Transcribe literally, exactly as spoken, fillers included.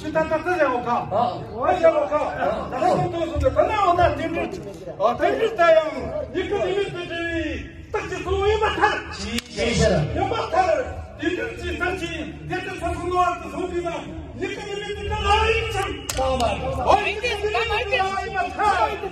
ཆུ་ད་ད་ད་ཡང་ཁ། ཨ་ཡང་ཁ། ད་སོང་དུ་སོང་དུ་ད་ན་འོ་ད་དེ་འདྲ། ཨ་དེ་འདྲ་ད་ཡང་ཡི་གེ་ལི་མི་དེ་དེ་རྟགས་ཀྱི་གཙོ་བོ་ཡིན་པར་ཐལ། ཞེས་བཤད། ཡིན་པར་ཐལ། དེ་འདྲ་ཅིག་ལྟར་གྱི་དེ་ལྟར་ཚོགས་སུ་ནོར་དུ་བཟུང་དུས་ན་ཡི་གེ་ལི་མི་དེ་ད་ལ་ཡིན་ཚང་། ཨོ་ཡི་གེ་ལི་མི་དེ་ད་ལ་ཡིན་པར་ཐལ།